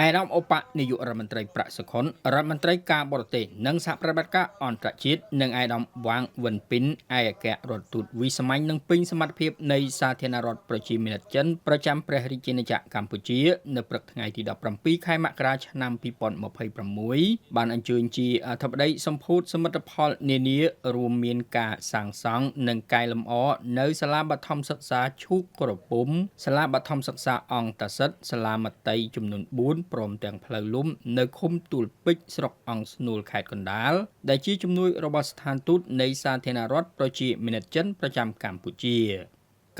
ឯកឧត្តមឧបនាយករដ្ឋមន្ត្រីប្រាក់សុខុនរដ្ឋមន្ត្រីការបរទេសនិងសហប្រតិបត្តិការអន្តរជាតិនិងឯកឧត្តមវ៉ាងវិនពីនឯកអគ្គរដ្ឋទូតវិសាមញ្ញនិងពេញសមត្ថភាពនៃសាធារណរដ្ឋប្រជាមានិតចិនប្រចាំព្រះរាជាណាចក្រកម្ពុជានៅព្រឹកថ្ងៃទី17ខែមករាឆ្នាំ2026បានអញ្ជើញជាអធិបតីសម្ពោធសមិទ្ធផលនានារួមមានការសាងសង់និងកែលម្អនៅសាលាបឋមសិក្សាឈូកក្រពុំសាលាបឋមសិក្សាអង្គតាសិទ្ធសាលាមត្តេយ្យចំនួន4ព្រមទាំងផ្លូវលំនៅឃុំទួលពេជ្រស្រុកអង្គស្នួលខេត្តកណ្ដាលដែលជាជំនួយរបស់ស្ថានទូតនៃសាធារណរដ្ឋប្រជាមានិតចិនប្រចាំកម្ពុជា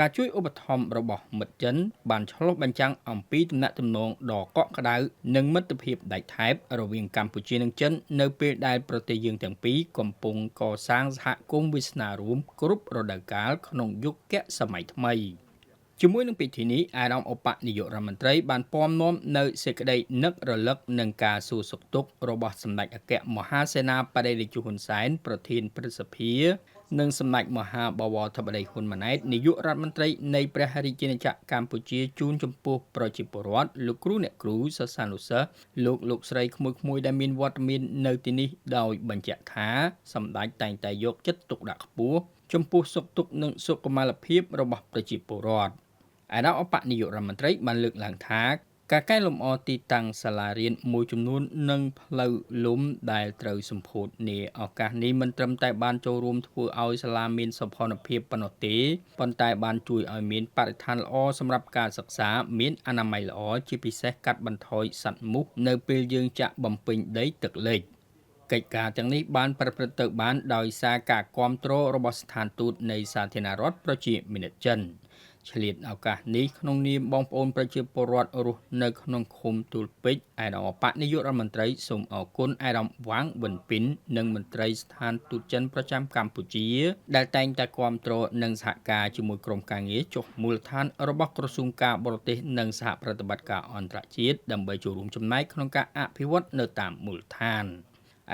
ការជួយឧបត្ថម្ភរបស់មិត្តចិនបានឆ្លុះបញ្ចាំងអំពីទំនាក់ទំនងដ៏កក់ក្ដៅនិងមិត្តភាពដាច់ថែបរវាងកម្ពុជានិងចិននៅពេលដែលប្រទេសយើងទាំងពីរកំពុងកសាងសហគមន៍វាសនារួមគ្រប់រដូវកាលក្នុងយុគសម័យថ្មីជាមួយនឹងពិធីនេះអាយដាមឧបនាយករដ្ឋមន្ត្រីបានពំនាំនៅសេចក្តីនឹករលឹកនឹងការសួរសុខទុក្ខរបស់សម្ដេចអគ្គមហាសេនាបតីតេជោហ៊ុនសែនប្រធានព្រឹទ្ធសភានិងសម្ដេចមហាបវរធិបតីហ៊ុនម៉ាណែតនាយករដ្ឋមន្ត្រីនៃព្រះរាជាណាចក្រកម្ពុជាជូនចំពោះប្រជាពលរដ្ឋលោកគ្រូអ្នកគ្រូសិស្សានុសិស្សលោកលោកស្រីក្មួយៗដែលមានវត្តមាននៅទីនេះដោយបញ្ជាក់ថាសម្ដេចតែងតែយកចិត្តទុកដាក់ខ្ពស់ចំពោះសុខទុក្ខនិងសុខុមាលភាពរបស់ប្រជាពលរដ្ឋឯកឧត្តមឧបនាយករដ្ឋមន្ត្រីបានលើកឡើងថាការកែលម្អទីតាំងសាលារៀនមួយចំនួននិងផ្លូវលំដែលត្រូវសម្ពោធនាឱកាសនេះមិនត្រឹមតែបានចូលរួមធ្វើឲ្យសាលាមានសោភ័ណភាពប៉ុណ្ណោះទេប៉ុន្តែបានជួយឲ្យមានបរិស្ថានល្អសម្រាប់ការសិក្សាមានអនាម័យល្អជាពិសេសកាត់បន្ថយសត្វមូសនៅពេលយើងចាក់បំពេញដីទឹកលិចកិច្ចការទាំងនេះបានប្រព្រឹត្តទៅបានដោយសារការគាំទ្ររបស់ស្ថានទូតនៃសាធារណរដ្ឋប្រជាមានិតចិនឆ្លៀតឱកាសនេះក្នុងនាមបងប្អូនប្រជាពលរដ្ឋរស់នៅក្នុងឃុំទួលពេជ្រឯកឧត្តមឧបនាយករដ្ឋមន្ត្រីសូមអរគុណឯកឧត្តមវ៉ាងវិនពីននិងមន្ត្រីស្ថានទូតចិនប្រចាំកម្ពុជាដែលតែងតែគាំទ្រនិងសហការជាមួយក្រុមការងារចុះមូលដ្ឋានរបស់ក្រសួងការបរទេសនិងសហប្រតិបត្តិការអន្តរជាតិដើម្បីចូលរួមចំណែកក្នុងការអភិវឌ្ឍនៅតាមមូលដ្ឋាន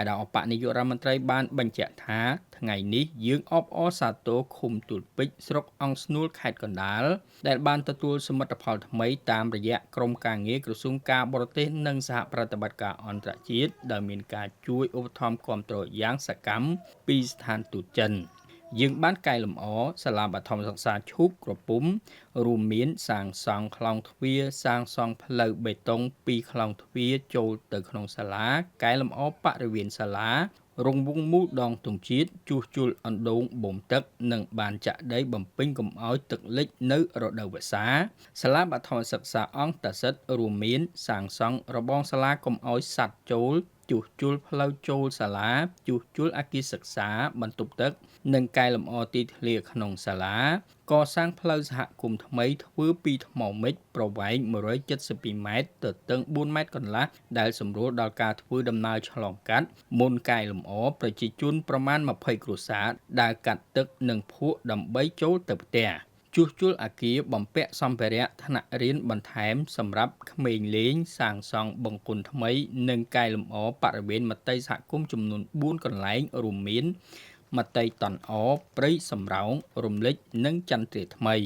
ឯកឧត្តមឧបនាយករដ្ឋមន្ត្រីបានបញ្ជាក់ថាថ្ងៃនេះយើងអបអរសាទរឃុំទួលពេជ្រស្រុកអង្គស្នួលខេត្តកណ្ដាលដែលបានទទួលសមិទ្ធផលថ្មីតាមរយៈក្រុមការងារក្រសួងការបរទេសនិងសហប្រតិបត្តិការអន្តរជាតិដែលមានការជួយឧបត្ថម្ភគាំទ្រយ៉ាងសកម្មពីស្ថានទូតចិនយើងបានកែលម្អសាលាបឋមសិក្សាឈូកក្រពុំរួមមានសាងសង់ខ្លោងទ្វារសាងសង់ផ្លូវបេតុងពីខ្លោងទ្វារចូលទៅក្នុងសាលាកែលម្អបរិវេណសាលារង្វង់មូលដងទង់ជាតិជួសជុលអណ្ដូងបូមទឹកនិងបានចាក់ដីបំពេញកុំឲ្យទឹកលិចនៅរដូវវស្សាសាលាបឋមសិក្សាអង្គតាសិទ្ធរួមមានសាងសង់របងសាលាកុំឲ្យសត្វចូលជួសជុលផ្លូវចូលសាលាជួសជុលអគារសិក្សាបន្ទប់ទឹកនិងកែលម្អទីធ្លាក្នុងសាលាកសាងផ្លូវសហគមន៍ថ្មីធ្វើពីថ្មមិចប្រវែង172ម៉ែត្រទទឹង4ម៉ែត្រកន្លះដែលសម្រួលដល់ការធ្វើដំណើរឆ្លងកាត់មុនកែលម្អប្រជាជនប្រមាណ20គ្រួសារដើរកាត់ទឹកនិងភក់ដើម្បីចូលទៅផ្ទះជួសជុលអគារបំពាក់សម្ភារៈថ្នាក់រៀនបន្ថែមសម្រាប់ក្មេងលេងសាងសង់បង្គន់ថ្មីនិងកែលម្អបរិវេណមត្តេយ្យសហគមន៍ចំនួន4កន្លែងរួមមានមត្តេយ្យតន់អព្រៃសំរោងរំលេចនិងចន្ទ្រាថ្មីឯក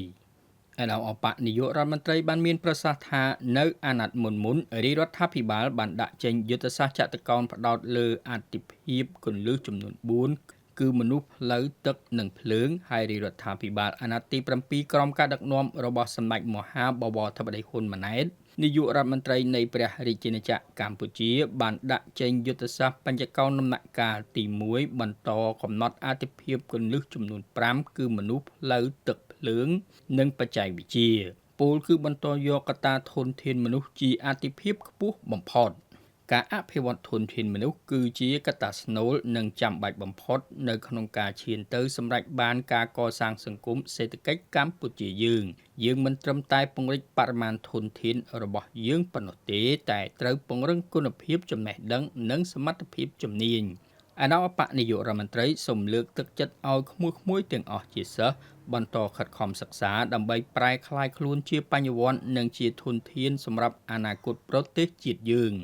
ឧត្តមឧបនាយករដ្ឋមន្ត្រីបានមានប្រសាសន៍ថានៅអាណត្តិមុនៗរាជរដ្ឋាភិបាលបានដាក់ចេញយុទ្ធសាស្ត្រចតុកោណផ្ដោតលើអាទិភាពគន្លឹះចំនួន4គឺមនុស្សផ្លូវទឹកនិងភ្លើងហើយរាជរដ្ឋាភិបាលអាណត្តិទី7ក្រោមការដឹកនាំរបស់សម្ដេចមហាបវរធិបតីហ៊ុនម៉ាណែតនាយករដ្ឋមន្ត្រីនៃព្រះរាជាណាចក្រកម្ពុជាបានដាក់ចេញយុទ្ធសាស្ត្របញ្ចកោណដំណាក់កាលទី1បន្តកំណត់អាទិភាពគន្លឹះចំនួន5គឺមនុស្សផ្លូវទឹកភ្លើងនិងបច្ចេកវិទ្យាពលគឺបន្តយកកត្តាធនធានមនុស្សជាអាទិភាពខ្ពស់បំផុតការអភិវឌ្ឍធនធានមនុស្សគឺជាកត្តាស្នូលនិងចាំបាច់បំផុតនៅក្នុងការឈានទៅសម្រេចបានការកសាងសង្គមសេដ្ឋកិច្ចកម្ពុជាយើងយើងមិនត្រឹមតែពង្រីកបរិមាណធនធានរបស់យើងប៉ុណ្ណោះទេតែត្រូវពង្រឹងគុណភាពចំណេះដឹងនិងសមត្ថភាពជំនាញឯកឧត្តមឧបនាយករដ្ឋមន្ត្រីសូមលើកទឹកចិត្តឲ្យក្មួយៗទាំងអស់ជាសិស្សបន្តខិតខំសិក្សាដើម្បីប្រែក្លាយខ្លួនជាបញ្ញវន្តនិងជាធនធានសម្រាប់អនាគតប្រទេសជាតិយើង